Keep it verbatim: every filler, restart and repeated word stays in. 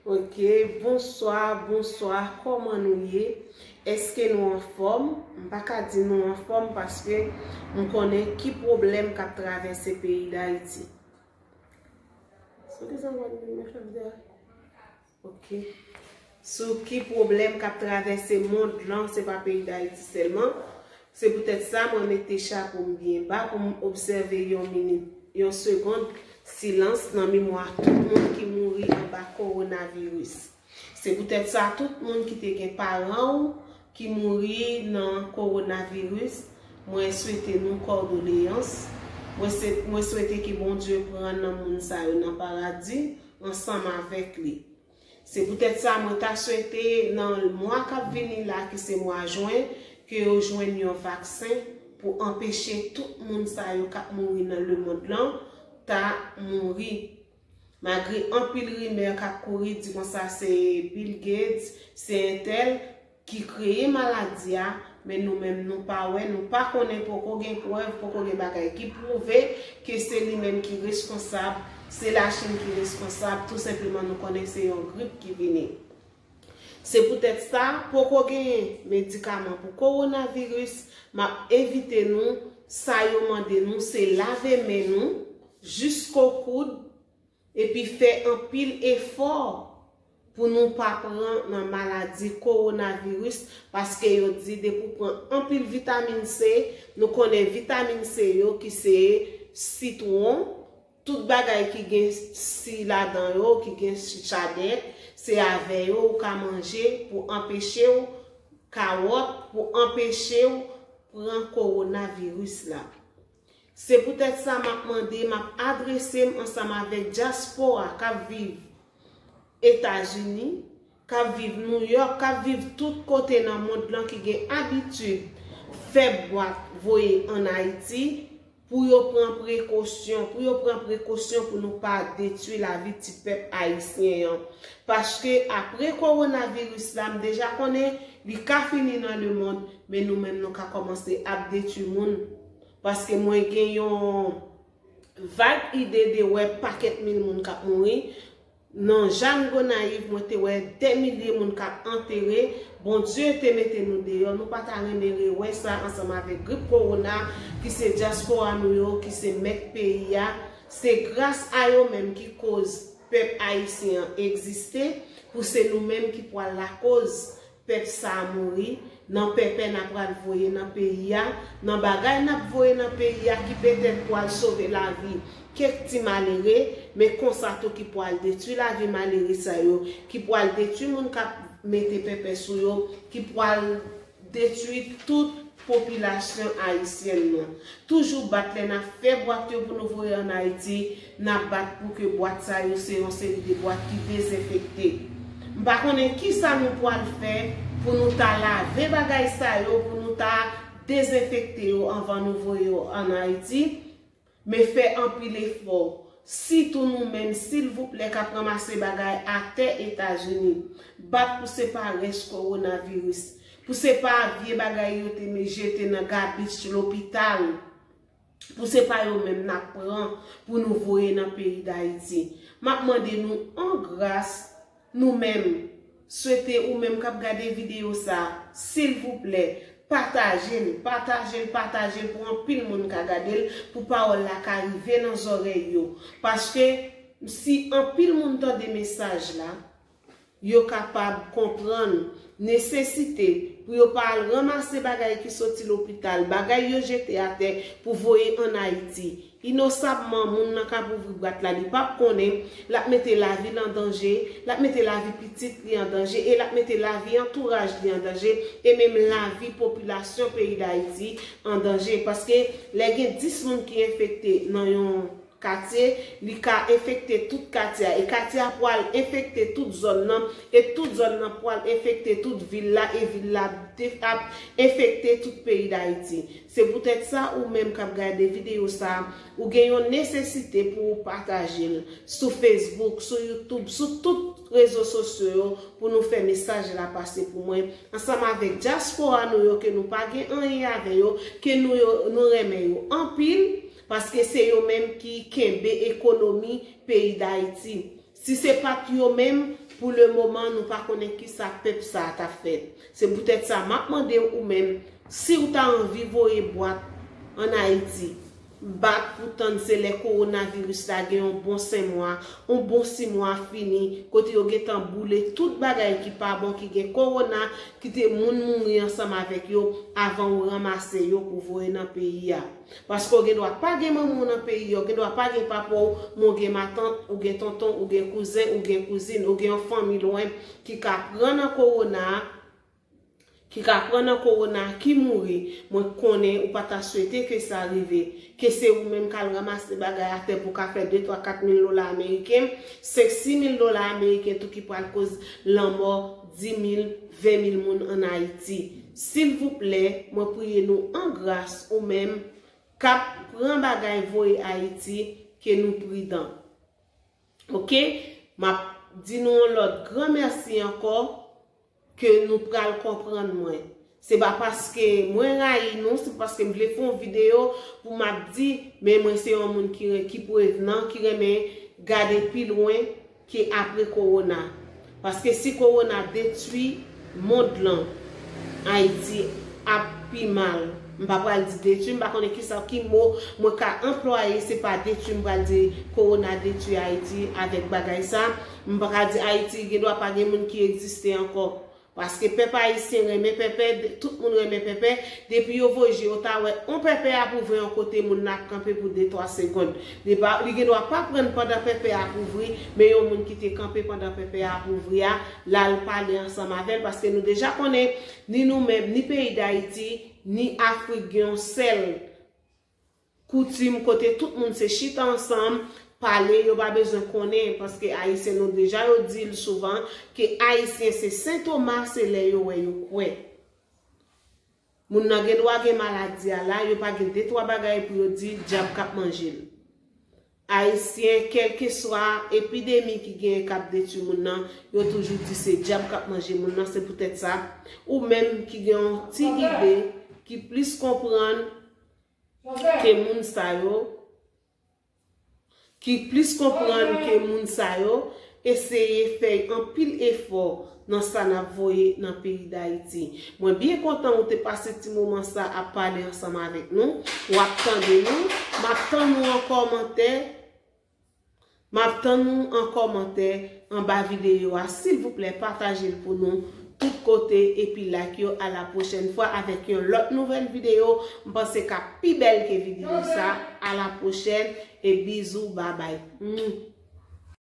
Ok, bonswa, bonswa, kòman nou ye? Èske nou anfòm? M pa ka di nou anfòm paske m konnen ki pwoblèm k ap travèse peyi Dayiti. Sou ki zan w ap vin mechan vide a? Ok. Sou ki pwoblèm k ap travèse mond lan, se pa peyi Dayiti sèlman. Se poutèt sa, mwen mete chapo m byen ba pou m obsève yon minit, yon segond silans nan memwa tout moun ki mouri anba kowonaviris. Se poutèt sa, tout moun ki te gen paran w ki mouri nan kowonaviris, mwen swete nou kòdoleyans. Mwen se, mwen swete ke Bondye pran nanm moun sa yo nan paradi ansanm avèk li. Se poutèt sa, mwen ta swete nan mwa k ap vini la, ki se mwa jen, ke yo jwenn yon vaksen pou anpeche tout moun sa yo k ap mouri nan lemonn lan ta mouri. Malgre anpil rimè k ap kouri, di konsa se Bill Gates, se entèl ki kreye maladi a, men nou menm nou pa wè, nou pa konnen, poko gen prèv, poko gen bagay ki pwouve ke se li menm ki reskonsab, se Lachin ki reskonsab, tou senpleman nou konnen se yon grip ki vini. Se poutèt sa, poko genyen medikaman pou kowonaviris, m ap envite nou, sa yo mande nou, se lave men nou jiskokoud, epi fè anpil efò pou nou pa pran nan maladi kowonaviris, paske yo di depi w pran anpil vitamin C, nou konnen vitamin C yo ki se sitwon, tout bagay ki gen si ladan yo, ki gen si chadèk, se avè yo ou ka manje pou anpeche w, kawòt, pou anpeche w pran kowonaviris la. Se poutèt sa m ap mande, m ap adrese m ansanm avèk dyaspora k ap viv Etazini, k ap viv Nouyòk, k ap viv tout kote nan mond lan ki gen abitid fè bwat voye ann Ayiti, pou yo pran prekosyon, pou yo pran prekosyon pou nou pa detwi lavi ti pèp ayisyen an. Paske apre kowonaviris la, m deja konnen li ka fini nan lemonn, men nou menm nou ka kòmanse ap detwi moun. Paske mwen gen yon vag ide de wè pakèt mil moun k ap mouri. Nan Jan Gonayiv, mwen te wè dè milye moun k ap antere. Bondye te mete nou deyò. Nou pa ta renmen rewè sa ansanm avèk grip kowona, ki se dyaspora nou yo, ki se mèt peyi a. Se gras a yo menm ki koz pèp ayisyen an egziste, pou se nou menm ki pral lakoz pèp sa a mouri, nan pèpè n ap pral voye nan peyi a, nan bagay n ap voye nan peyi a ki petèt pral sove lavi kèk ti malere, men konsa tou ki pral detwi lavi malere sa yo, ki pral detwi moun k ap mete pèpè sou yo, ki pral detwi tout popilasyon ayisyèn nan. Toujou bat lè n ap fè bwat yo pou nou voye ann Ayiti, n ap bat pou ke bwat sa yo se yon seri de bwat ki dezenfekte. M pa konnen kisa nou pwal fè pou nou ta lave bagay sa yo, pou nou ta dezenfekte yo anvan nou voye yo ann Ayiti, men fè anpil efò. Sitou nou menm, silvouplè, k ap ranmase bagay atè Etazini. Bat pou se pa rès kowonaviris. Pou se pa vye bagay yo te me jete nan gabich lopital. Pou se pa yo menm n ap pran pou nou voye nan peyi Dayiti. M ap mande nou an gras, nou menm, swete ou menm k ap gade videyo sa, silvouplè, pataje l, pataje l, pataje l pou anpil moun ka gade l, pou pawòl la ka rive nan zòrèy yo. Paske si anpil moun tande mesaj la, yo kapab konprann nesesite pou yo pa al ranmase bagay ki soti lopital, bagay yo jete atè pou voye ann Ayiti. Inosabman, moun nan k ap ouvri bwat la, li p ap konnen, l ap mete lavi l an danje, l ap mete lavi pitit li an danje, e l ap mete lavi antouraj li an danje, e menm lavi popilasyon peyi Dayiti an danje. Paske lè gen dis moun ki enfekte nan yon katye, li ka enfekte tout katye a, e katye a pwal enfekte tout zòn nan, e tout zòn nan pwal enfekte tout vil la, e vil la de-, ap enfekte tout peyi Dayiti. Se poutèt sa, ou menm k ap gade videyo sa a, ou gen yon nesesite pou ou pataje l sou Facebook, sou YouTube, sou tout rezo sosyo yo, pou nou fè mesaj la pase pou mwen, ansanm avèk dyaspora nou yo, ke nou pa gen anyen avè yo, ke nou yo, nou renmen yo anpil, paske se yo menm ki kenbe ekonomi peyi Dayiti. Si se pa t yo menm, Pou le moman, nou pa konnen kisa pèp sa a t ap fè. Se poutèt sa, m ap mande w ou menm, si w ta anvi voye bwat ann Ayiti, bat pou tann se lè kowonaviris la gen yon bon senk mwa, yon bon sis mwa fini, kote yo gentan boule tout bagay ki pa bon, ki gen kowona, kite moun mouri ansanm avèk yo, avan ou ranmase yo pou voye nan peyi a. Paske w gen dwa pa gen manman w nan peyi a, w gen dwa pa gen papa w, men w gen matant, ou gen tonton, ou gen kouzen, ou gen kouzin, ou gen yon fanmi lwen ki ka pran nan kowona a, ki ka pran nan kowona a, ki mouri. Mwen konnen ou pa ta swete ke sa rive, ke se ou menm k al ranmase bagay atè pou w ka fè de, twa, kat mil dola ameriken, senk, sis mil dola ameriken tou ki pral koz lanmò dis mil, ven mil moun ann Ayiti. Silvouplè, mwen priye nou an gras ou menm k ap pran bagay voye Ayiti, ke nou pridan. Oke? M ap di nou yon lòt gran mèsi ankò, ke nou pral konprann mwen. Se pa paske mwen rayi nou, se paske m vle fè yon videyo pou m ap di, men mwen se yon moun ki, ki prevenan, ki renmen gade pi lwen ke apre kowona. Paske si kowona detwi mond lan, Ayiti ap pi mal. M pa pral di detwi, m pa konnen kisa, ki mo mwen ka anplwaye, se pa detwi m pral di kowona detwi Ayiti avèk bagay sa. M pa ka di Ayiti gen dwa pa gen moun ki egziste ankò. Paske pèp ayisyen renmen pèpè, de-, tout moun renmen pèpè. Depi yo voye je yo ta wè yon pèpè ap ouvri yon kote, moun nan ap kanpe pou de, twa segonn. Li pa, li gen dwa pa pran pandan pèpè ap ouvri, men yon moun ki te kanpe pandan pèpè ap ouvri a, l al pale ansanm avè l, paske nou deja konnen, ni nou menm, ni peyi Dayiti, ni Afrik, gen yon sèl koutim kote tout moun se chita ansanm, pale, yo pa bezwen konnen, paske Ayisyen nou deja yo di l souvan, ke Ayisyen se Sen Toma, se lè yo wè yo kwè. Moun nan gen dwa gen maladi a la, yo pa gen de twa bagay pou yo di dyab k ap manje l. Ayisyen, kèlkeswa epidemi ki genyen k ap detwi moun nan, yo toujou di se dyab k ap manje moun nan, se poutèt sa, ou menm ki gen yon ti ide, ki plis konprann ke moun sa yo, ki plis konprann ke moun sa yo, eseye fè anpil efò nan sa n ap voye nan peyi Dayiti. Mwen byen kontan ou te pase ti moman sa ap pale ansanm avèk nou, w ap tande nou, m ap tann ou an kòmantè, m ap tann ou an kòmantè anba videyo a. Silvouplè, pataje l pou nou tout kote epi like yo. A la pwochèn fwa avèk yon lòt nouvèl videyo, m panse k ap pi bèl ke videyo sa. A la pwochèn e bizou, babay.